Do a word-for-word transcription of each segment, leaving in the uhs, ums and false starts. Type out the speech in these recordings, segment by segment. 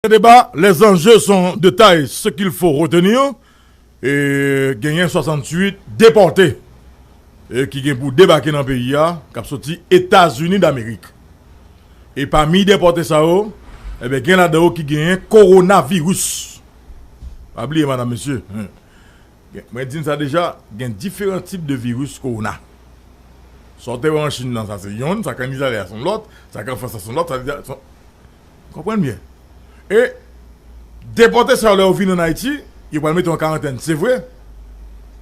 Débat, les enjeux sont de taille, ce qu'il faut retenir. E genyen swasanntuit depòte e ki gen pou debake nan peyi a, k ap soti Etazini Damerik. E pami depòte sa yo, ebyen, gen ladan yo ki genyen kowonaviris. Pa bliye, madanm, mesye. Mwen di n sa deja, gen diferan tip de viris kowona. Sa w te wè an Chin nan, sa se yonn, sa k ann Itali a se yon lòt, sa k an Frans la se yon lòt, sa se yon Konprann byen. E depòte sa yo, lè yo vin ann Ayiti, yo pral mete yo an karantèn. Se vre.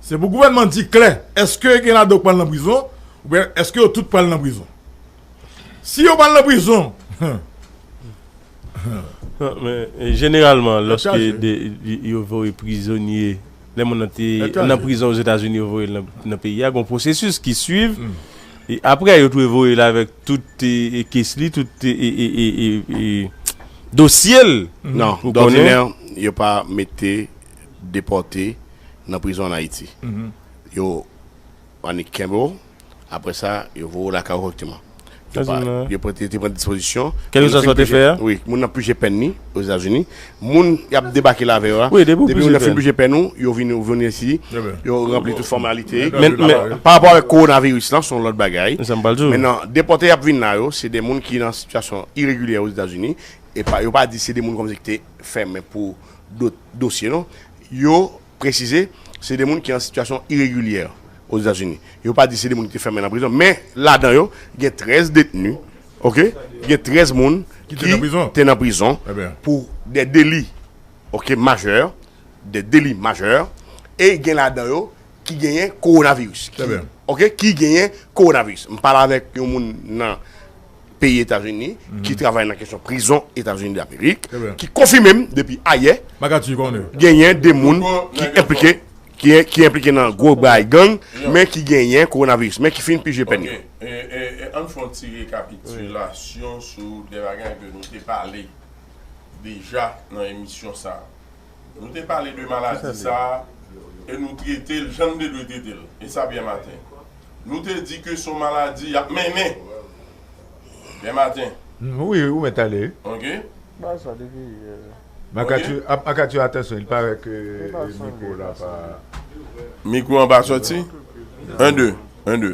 Se pou gouvènman di klè, èske gen ladan yo k pral nan prizon, oubyen èske yo tout pral nan prizon? Si yo pral nan prizon, Non, men, e, jeneralman, lòske de, y- yo voye prizonye, lè moun nan te nan prizon Ozetazini, yo voye l nan, nan peyi a, gon pwosesis ki swiv. E apre, yo dwe voye l avèk tout e, e kes li, tout e, e, e, e, e, e dosye l. Non, pou konnen. Dòdinè, yo pa mete depòte nan prizon ann Ayiti. Yo annik kenbe w, apre sa, yo voye w lakay ou korèkteman. Yo pa, yo pran, te pran dispozisyon. Kèlkeswa sa w te fè a? Wi, moun nan pije pèn li Ozetazini. Moun y ap debake la avè yo a. Wi, depi w pije pèn. Depi moun nan fin pije pèn ou, yo vin, yo vin isi, yo ranpli tout fòmalite. Men, men, pa rapò avèk kowonaviris lan, se yon lòt bagay. Sa m pral di w. Mentnan, depòte y ap vin la yo, se de moun ki nan sitiyasyon iregilyè Ozetazini. E pa, yo pa di se de moun kòmsi ki te fèmen pou dòt dosye, non. Yo presize, se de moun ki an sitiyasyon iregilyè Ozetazini. Yo pa di se de moun ki te fèmen nan prizon, men ladan yo, gen trèz detni, oke? Gen trèz moun ki te nan prizon pou de deli, oke, majè, de deli majè, e gen ladan yo ki genyen kowonaviris. Ki, oke, ki genyen kowonaviris. M pale avèk yon moun nan peyi Etazini ki travay nan kesyon prizon Etazini Damerik, ki konfime m depi ayè genyen de moun ki enplike, ki, ki enplike nan gwo bagay gang, men ki genyen kowonaviris, men ki fin pije pèn yo. Ann fè yon ti rekapitilasyon sou de bagay ke nou te pale deja nan emisyon sa a. Nou te pale de maladi sa a e nou trete l jan n te dwe trete l. E sa byen maten. Nou te di ke se yon maladi y ap mennen. Byen maten. Wi, ou mèt ale. Oke. Ba sa depi. Makati, ap Makati, atansyon, il paraît que mikwo la pa. Mikwo an pa soti? En, de, en, de.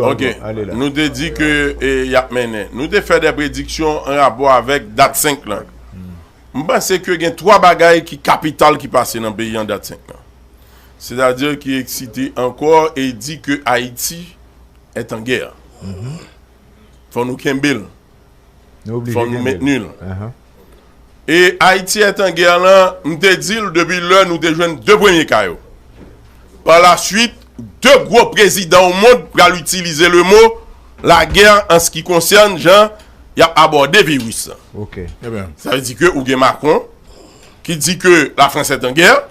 Oke. Nou te di ke e, y ap mennen. Nou te fè de prediksyon an rapò avèk dat senk lan. M panse ke gen twa bagay ki kapital ki pase nan peyi an dat senk lan. Sètadi ki eksite ankò e di ke Ayiti est en guerre. Fò nou kenbe l. Fò nou mentni l. E Ayiti est en guerre lan, m te di l depi lè nou te jwenn de premye ka yo. Par la suite, de gwo prezidan au monde pral itilize le mot la guerre en ce qui concerne jan y ap abòde viris lan. Sa vle di ke ou gen Macron ki di ke la France est en guerre,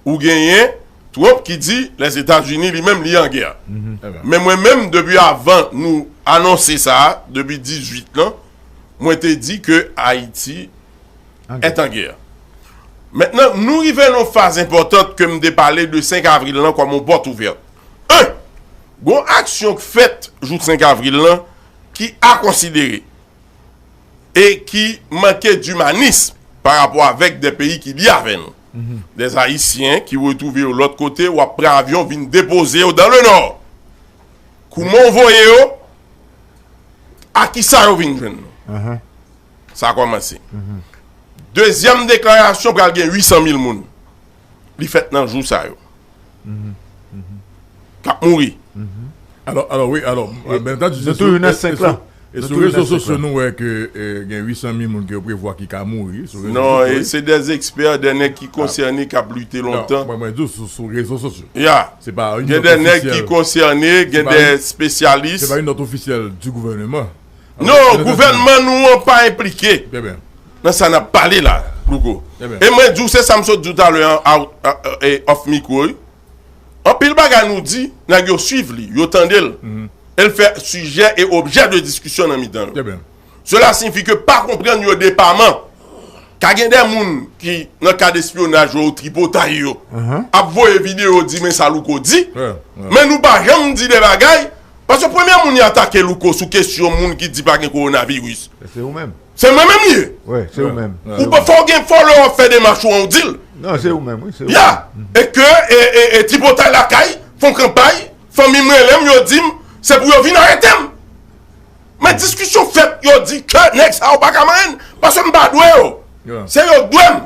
ou genyen Trump ki di Lèzetazini li menm li an gè. Men mwen menm depi avan nou anonse sa, depi dizuit lan, mwen te di ke Ayiti est en guerre. Mentnan, nou rive nan yon faz enpòtan ke m te pale de senk avril lan kòm yon pòt ouvè. En, gon aksyon k fèt jou senk avril lan ki a konsidere e ki manke dimanis pa rapò avèk de peyi ki lye avè nou. De Ayisyen ki retwouve yo lòt kote, w ap pran avyon vin depoze yo dans le nord. Kouman w voye yo? A kisa yo vin jwenn nou? Sa kòmanse. Dezyèm deklarasyon pral gen uit san mil moun. Li fèt nan jou sa yo. K ap mouri. Alò, alò, wi, alò, byen antandi, se sou, e sou rezo sosyo nou wè ke e, gen uit san mil moun ke yo prevwa ki ka mouri. Non, e se de ekspè, de nèg ki konsène, k ap lite lontan. Mwen, mwen di w, sou, sou rezo sosyo. Ya. Se pa yon nòt ofisyèl. Gen de nèg ki konsène, gen de espesyalis. Se pa yon nòt ofisyèl di gouvènman. Non, gouvènman nou an pa enplike nan sa n ap pale la, Louko. E mwen di w, se sa m sot di w talè an, off micro, wi. Anpil bagay nou di, nèg yo swiv li, yo tande l. E l fè sijè e objè de diskisyon nan mitan yo. Sela siyifi ke pa konprann yo depaman. Ka gen de moun ki, nan kad espyonaj yo, tripotay yo, ap voye videyo di, men sa Louko di. Men nou pa janm di de bagay. Paske premye moun y atake Louko sou kesyon moun ki di pa gen kowonaviris. Se ou menm. Se mwen menm li ye. Wi, se ou menm. Ou pa fò w gen fò lè w ap fè demach ou an, ou di l. Non, se ou menm, wi. Ya. E ke e, e, e tripotay lakay, fon kanpay, fanmi m rele m, yo di m, se pou yo vin arete m. Men diskisyon fèt, yo di ke nèg sa yo pa ka manyen m, paske m pa dwe yo. Se yo k dwe m.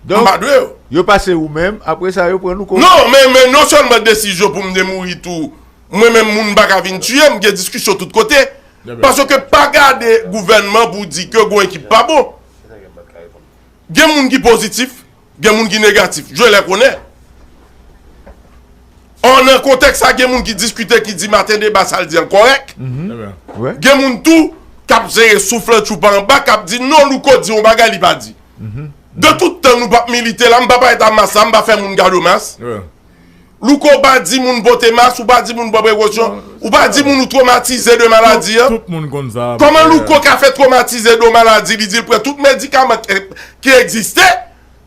M pa dwe yo. Yo pase ou menm, apre sa yo pran nou kou. Non, men, men non sèlman desizyon pou m te mouri tou, mwen menm moun pa ka vin tiye m, gen diskisyon tout kote. Paske pa gade gouvènman pou di ke gon ekip pa bon. Gen moun ki pozitif, gen moun ki negatif. Jwe lè konnen. An nan kontèks sa, gen moun ki diskite, ki di maten deba sa l di an kòrèk. Gen moun tou k ap sere souflantchou pa anba, k ap di non, Louko di yon bagay li pa di. De tout tan nou p ap milite la, m pa parèt a mas la, m pa fè moun kado mas. Louko pa di moun pote mas, ou pa di moun pran prekosyon, ou pa di moun ou twomatize de maladi an. Tout moun konn sa. Kòman Louko ka fè twomatize de maladi, li di l pran tout medikaman ki, ki egziste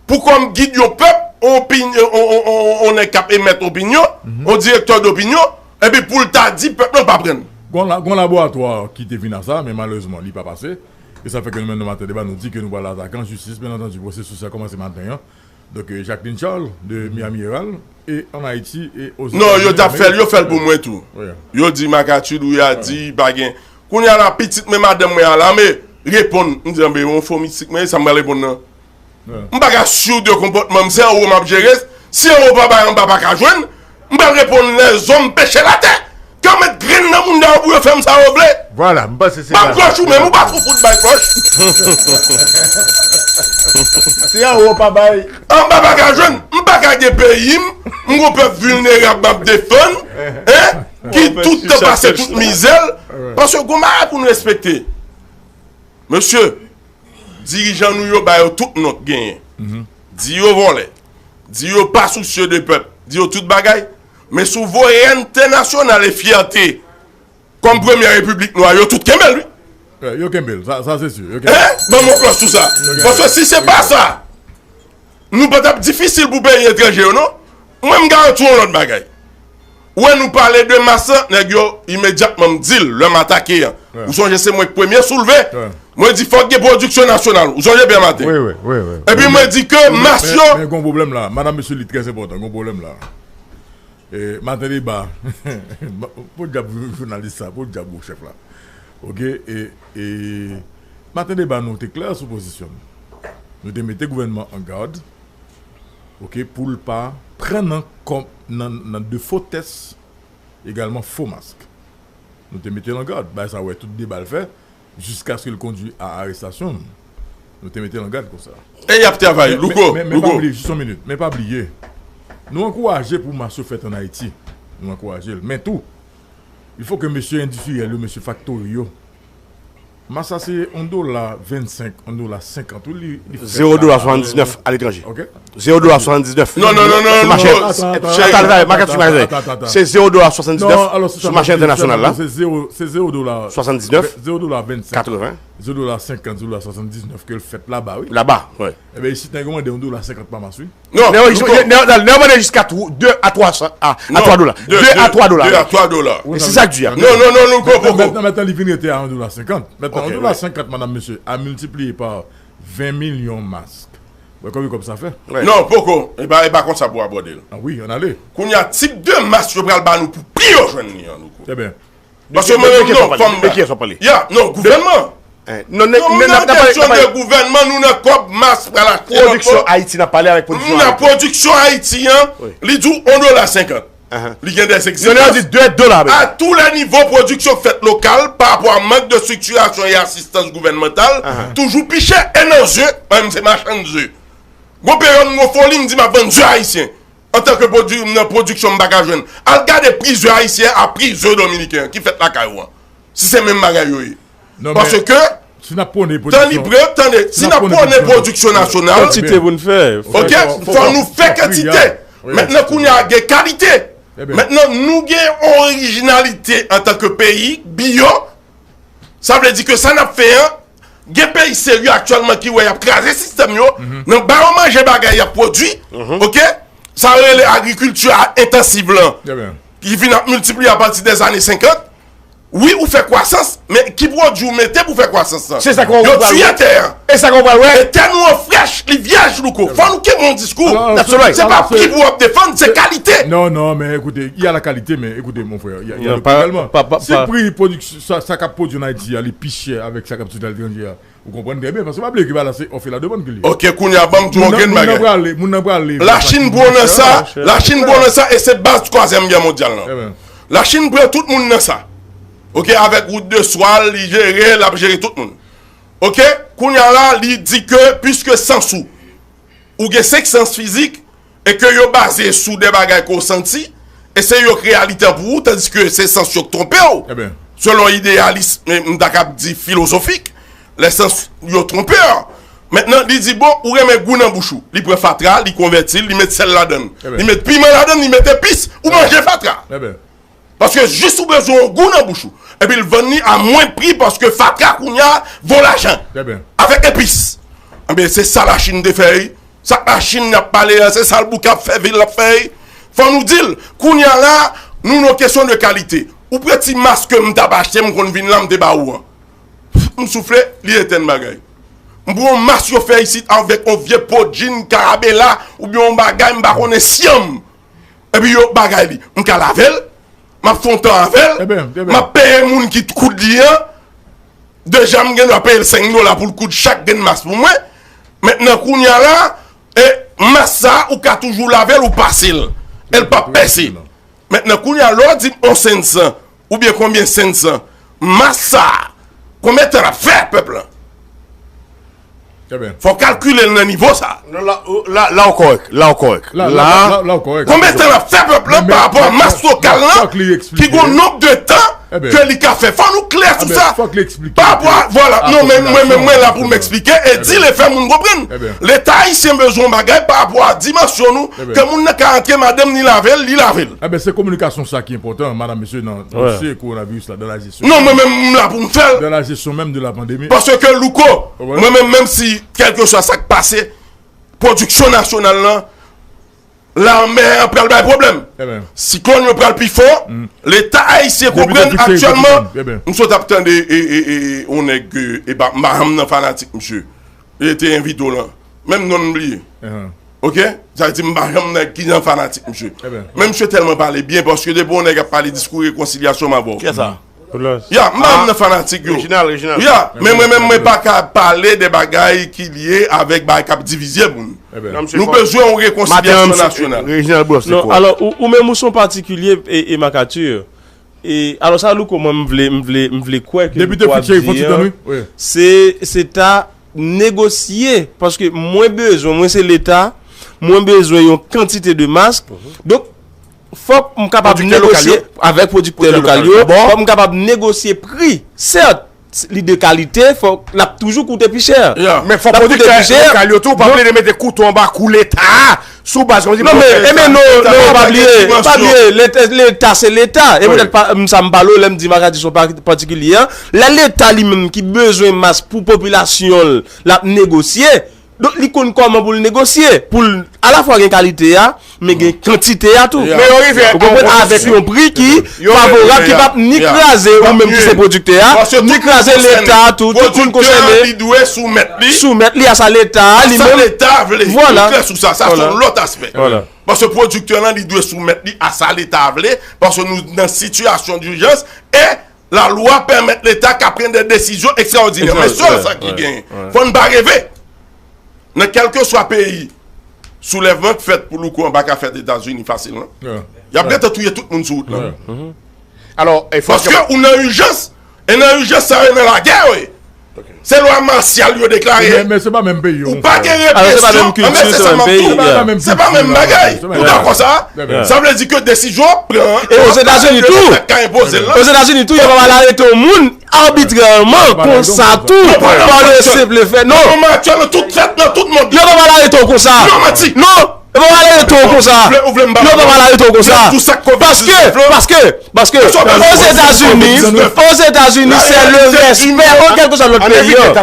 pou kòm gid yon pèp, on opinyon, on, on, on, on nèg k ap emèt opinyon, on direktè dopinyon, epi pou l ta di pèp lan pa pran l. Gon, la, gon laboratwa ki te vin a sa, men malerezman, li pa pase. E sa fè ke nou menm nan Maten Deba, nou di ke nou pral atake an jistis, byen antandi, pwosesis la kòmanse maten an. Donk, euh, Jacqueline Charles, de Miami Herald, e an Ayiti, e Ozetazini. Non, yo t ap fè l, yo fè l pou mwen tou. Yo di Marc Arthur Louis a di, pa gen. Kounye a la, pitit mwen, madanm mwen a la, men reponn. M di, anben, yon fo mistik mwen ye, sa m pral reponn nan. M pa ka sure de konpòtman m, se anwo m ap jere. Si anwo pa bay anba pa ka jwenn, m pral reponn lèzòm peche latè. Ke yo met grenn nan moun nan pou yo fè m sa yo vle. Vwala, m panse se sa. M ap klòch ou menm, ou pa foufou bay klòch. Si anwo pa bay. Anba pa ka jwenn, m pa ka gen peyi m, m gon pèp vilnerab m ap defann, en, ki tout tan pase tout mizè l. Paske gon bagay pou n respekte. Mesye, dirijan nou yo ba yo tout non k genyen. Di yo vòlè. Di yo pa sousye de pèp. Di yo tout bagay. Men si w voye entènasyonal e fyète kòm premyè repiblik nwa, yo tout kenbe l, wi. Yo kenbe l, sa, sa se si. Yo kenbe l. Hein? Ban m yon klòch sou sa. Paske si se pa sa, nou pa t ap difisil pou peyi etranje yo, non. Mwen, m garanti w yon lòt bagay. Ou wè nou pale de mas lan, nèg yo imedyatman m di l, lè m atake an. Ou sonje se mwen k premye soulve. Mwen di fòk gen pwodiksyon nasyonal. Ou sonje byen maten. Epi mwen di ke mas yo. Men gon pwoblèm la. Madanm, mesye, li trè enpòtan. Gon pwoblèm la. E, Maten Deba. Podyab jounalis sa. Podyab ou chèf la. Oke. E, e, Maten Deba, nou te klè sou pozisyon nou. Nou te mete gouvènman an gad. Oke, pou l pa pran nan, nan, nan de fo tès, egalman fo mask. Nou te mete l an gad. Bagay sa, wè, tout deba l fè, jiskaske l kondui a arestasyon l. Nou te mete l an gad konsa. E y ap travay, Louko, men, men, men pa bliye, jis yon minit, men pa bliye, nou ankouraje pou mas yo fèt an Ayiti. Nou ankouraje l. Men tou, il faut que mesye endistriyèl yo, mesye faktori yo, Mas sa se yon dola vennsenk, yon dola senkant, wi, li, li fèt la. Zewo dola swasanndiznèf aletranje. Oke. Zewo dola swasanndiznèf. Non, non, non, non, non. Sou mache, mache entènasyonal la. Se zewo dola swasanndiznèf sou mache entènasyonal la. Se zewo, se zewo dola. Swasanndiznèf. Zewo dola vennsenk. Katreven. Zewo dola senkant, zewo dola swasanndiznèf ke l fèt laba, wi. Laba, wi. Ebyen, isit, nèg yo mande yon dola senkant pa mas, wi. Non, lè yo mande jiska de a twa san, a twa dola. De a twa dola. De a twa dola. E se sa k di a. Non, non, non, nou poko. Mentnan, mentnan, li vin rete a yon dola senkant. Mentnan, yon dola senkant, madanm, mesye, a miltipliye pa ven milyon mask. Wè konbyen kòb sa fè? Non, poko. E pa, e pa konsa pou abòde l. Ah wi, ann ale. Kounye a, tip de mas yo pral ba nou pou pi yo jwenn li an, nou ko. Trè byen. Paske mwen menm non, fò m. De kiyès w ap pale? Ya, non, gouvènman. Non, n ap kesyon de gouvènman, nou nan kòb mas pral achte ankò. Pwodiksyon Ayiti, n ap pale avèk pwodiksyon Ayiti. Pwodiksyon Ayiti an, li di w yon dola senkant. Li gen de egzijans. A tou lè nivo, pwodiksyon k fèt lokal, pa rapò a mank de estriktirasyon e asistans gouvènmantal, toujou pi chè. E nan ze, mwen menm se machann ze. Gon peryòd m gon foli, m di m ap vann ze ayisyen. Antanke pwodui m nan pwodiksyon m pa ka jwenn. Al gade pri ze ayisyen a pri ze dominiken an ki fèt lakay ou an. Si se menm bagay yo ye. Paske, tan li pre, tande, si n ap pwone pwodiksyon nasyonal, oke, fò nou fè kantite. Mentnan kounye a gen kalite. Mentnan nou gen yon orijinalite antanke peyi, biyo. Sa vle di ke sa n ap fè an, gen peyi serye aktyèlman ki wè y ap kraze sistèm yo, nan ba yo manje bagay y ap pwodui, oke? Sa yo rele agrikilti a entansiv lan, ki vin ap miltipliye apati dèzane senkant. Wi, ou fè kwasans, men ki pwodui ou mete pou fè kwasans lan? Se sa k w pral wè. Yo tiye tè a. E sa k w pral wè. E tè nou an frèch, li vyèj, Louko. Fò nou kenbe yon diskou. Se pa pri pou w ap defann, se kalite. Non, non, men ekoute, il y a la qualité, men ekoute, mon frère, il y a, il y a le prix également. Si pri pwodiksyon, sa, sa k ap pwodui an Ayiti a, li pi chè avèk sa k ap soti aletranje a, ou konprann trè byen, paske pa bliye ke bagay la se ofè la demann ke li ye. Ok, kounye a, ban m di w yon grenn bagay. Moun nan prale, moun nan prale. Lachin pran nan sa, Lachin pran nan sa, e se baz twazyèm gè mondyal lan. Lachin pran tout moun nan sa. Ok, avèk wout de swa l, li jere, l ap jere tout moun. Ok, kounye a la, li di ke, piske sans ou, ou gen senk sans fizik, e ke yo baze sou de bagay ke w santi, e se yo k reyalite an pou ou, tandiske se sans yo k twonpe w. Selon ideyalis, men, m ta kab di filozofik, lè sans yo twonpe w. Mentnan, li di, bon, ou renmen gou nan bouch ou. Li pran fatra, li konvèti l, li met sèl ladan l. Li met piman ladan l, li met epis, ou manje fatra. Paske jis ou bezwen yon gou nan bouch ou. Epi l vann li a mwen pri paske fatra kounye a vo lajan. Avèk epis. Enben, se sa Lachin te fè, wi. Sa Lachin n ap pale a, se sa l bouke ap fè, vil l ap fè, wi. Fò nou di l, kounye a la, nou nan kesyon de kalite. Ou pran ti mas ke m t ap achte, m konn vin la, m te ba ou an. M soufle, li etèn bagay. M pran yon mas yo fè isit avèk yon vye po djin, karabela, oubyen yon bagay, m pa konnen syanm. Epi yo bagay li. M ka lave l, m ap fè yon tan avè l, m ap peye moun ki t koud li an. Deja, m gen dwa peye l senk dola pou l koud chak grenn mas pou mwen. Mentnan, kounye a la, e mas sa, ou ka toujou lave l, ou pase l. E l p ap pèse. Mentnan, kounye a, lè w di m yon senn san, oubyen konbyen senn san, mas sa, konbyen tan l ap fè, pèp lan? Fò w kalkile l nan nivo sa. Non, la, la, la w kòrèk. La w kòrèk. La, la, la, la, la w kòrèk. Konbyen tan l ap fè pèp lan pa rapò a mas lokal lan, ki gon nonb de tan ke li ka fè? Fò nou klè sou sa. Pa rapò a, vwala. Non, men mwen, men mwen la pou m eksplike e di l e fè moun konprann. Leta ayisyen bezwen yon bagay pa rapò a dimansyon nou, ke moun nan ka antre, madanm ni lave l, li lave l. Enben, se kominikasyon sa ki enpòtan, madanm, mesye, nan dosye kowonaviris la, dans la gestion. Non, mwen menm, m la pou m fè l. Dans la gestion même de la pandémie. Paske Louko, mwen menm, menm si, kèlkeswa sa k pase, pwodiksyon nasyonal lan, lanmè an pral bay pwoblèm. Siklòn yo pral pi fò, Leta ayisyen konprann aktyèlman. M sot ap tande e, e, e, e, yon nèg ke, e pa, m pa janm nan fanatik misye. Li te envite w lan. Menm non l m bliye. Ok? Sa vle di m pa janm nan ki nan fanatik misye. Men misye tèlman pale byen paske depi yon nèg ap pale diskou rekonsilyasyon m avè w. Kiyès sa? Ya, m pa janm nan fanatik yo. Reginald, Reginald. Ya, men mwen menm mwen pa ka pale de bagay ki lye avèk bagay k ap divize moun. Nou bezwen yon rekonsilyasyon nasyonal. Reginald Brosse. Non, alò, ou, ou menm ou se yon patikilye e, e Marc Arthur. E, alò, sa, Louko, mwen, m vle, m vle, m vle kwè ke Louko ap di an, se, se ta negosye, paske mwen bezwen, mwen se Leta, mwen bezwen yon kantite de mask. Donk, fòk m kapab negosye avèk pwodiktè lokal yo, fòk m kapab negosye pri. Sèt, li de kalite, fòk l ap toujou koute pi chè. Men fòk pwodiktè lokal yo tou pa plede mete kouto anba kou Leta a sou baz kòmsi. Non, men, e men non, non, pa bliye, pa bliye, Leta, Leta se Leta. E poutèt pa, m, sa m pale w, lè m di Marc Arthur se yon pa-, patikilye an, lè Leta li menm ki bezwen mas pou popilasyon l, l ap negosye, donk li konn kòman pou l negosye, pou l alafwa gen kalite a, men gen kantite a tou. Men yo rive a yon kondisyon. Ou konprann? Avèk yon pri ki favorab, ki p ap ni kraze ou menm ki se pwodiktè a, ni kraze Leta a tou, tout moun konsène. Pwodiktè a, li dwe soumèt li. Soumèt li a sa Leta a, li menm. Sa Leta vle. Vwala. Nou klè sou sa. Sa se yon lòt aspè. Vwala. Paske pwodiktè lan, li dwe soumèt li a sa Leta vle, paske nou nan sitiyasyon dijans, e lalwa pèmèt Leta ka pran de desizyon ekstraòdinè. Men sèl sa ki genyen. Fò n pa reve. Nan kèlkeswa peyi, soulèvman k fèt pou Louko an pa ka fèt Etazini fasil, non. Y ap gentan touye tout moun sou wout lan. Paske ou nan ijans, e nan ijans sa yo nan lagè yo ye. Se lwa masyal yo deklare. Men, men se pa menm peyi yo, mon frè. Ou pa gen represyon. Anben, se sa m ap di w. Se pa menm bagay. Ou dakò sa? Sa vle di ke desizyon w ap pran an, e Ozetazini tou, ka enpoze l lan. Ozetazini tou, yo pa pral arete yon moun abitrèman konsa tou, pa le senp fè. Non. Nan moman aktyèl, tout fèt nan tout mond. Yo pa pral arete w konsa. Non, manti. Non. E pa malere tou konsa. Yo pa malere tou konsa. Paske, paske, paske Ozetazini, Ozetazini, se le respè, kèlkeswa lòt peyi an.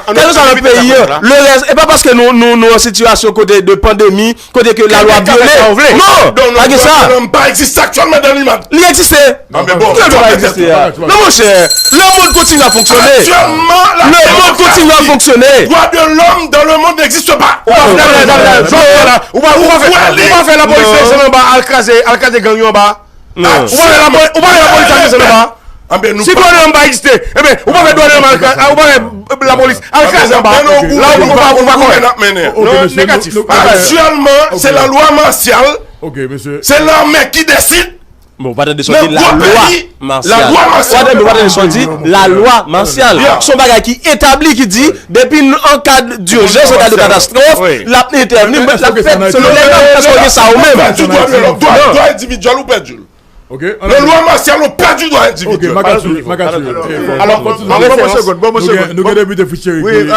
Kèlkeswa lòt peyi an, le respè. E pa paske nou, nou, nou an sitiyasyon kote de pandemi, kote ke lalwa vyole. Non, pa gen sa. Li egziste. Lalwa pa egziste a. Non, monchè, le monde continue à fonctionner. Le monde continue à fonctionner. Droit de l'homme dans le monde n'existe pas. Ou pa fè la, ou pa, ou pa fè, ou pa fè lapolis fè desann anba, al kraze, al kraze gang yo anba. Ou pa fè lapolis, ou pa fè lapolis fè desann anba. Si dwa de lòm pa egziste, ebyen, ou pa fè dwa de lòm al kraze, ou pa fè lapolis al kraze anba. La ou pa, ou pa kòrèk. Non, negatif. Aktyèlman, se lalwa masyal. Se lame ki deside. Bon, ou pa tande sa w di, lalwa masyal. Ou pa tande, ou pa tande sa w di, lalwa masyal. Se yon bagay ki etabli, ki di, depi n an kad dijans, an kad de katastwòf, l ap entèvni, l ap fè selon lè nòm, èske w gen sa ou menm? Pèdi dwa de lòm, dwa, dwa endividyèl ou pèdi l. Nan lwa masyal, ou pèdi dwa endividyèl. Alò, ban mwen segonn, ban mwen segonn. Nou gen depite Fritz Thierry ki, ki, ki,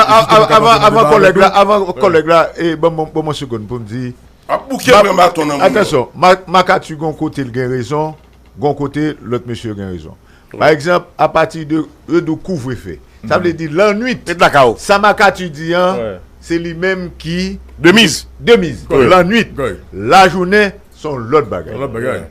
avan, avan kòlèg la, avan kòlèg la, e ban mwen, ban mwen segonn pou m di, Ap bouke pran baton nan moun yo. Atansyon, Marc Arthur gon kote l gen rezon, gon kote lòt mesye yo gen rezon. Pa egzanp, apati de, yo di w kouvrefe. Sa vle di lannwit. Ret lakay ou. Sa Marc Arthur di an, se li menm ki de miz. De miz. Lannwit. Lajounen, se yon lòt bagay. Yon lòt bagay.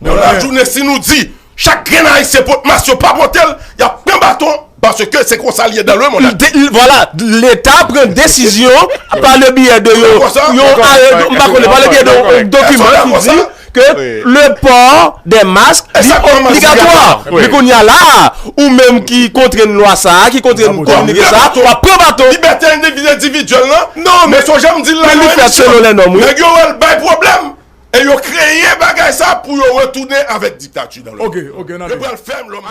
Nan lajounen, si nou di, chak grenn Ayisyen pot mas yo pa pote l, y ap pran baton, paske se konsa l ye dans le monde. Vwala, Leta pran desizyon pa le biyè de yo, yo, m pa konnen, pa le biyè de yon dokiman ki di ke le port des masques li obligatwa. Men kounye a la, ou menm ki kontre n lwa sa a, ki kontre n kominike sa a, w ap pran baton. Libète endividyèl nan, men sonje m di l la, li fèt selon lè nòm, wi. Nèg yo wè l bay pwoblèm. E yo kreye bagay sa pou yo retounen avèk diktati nan le monde. Ok, ok, n ale. Yo pral fèm lòm.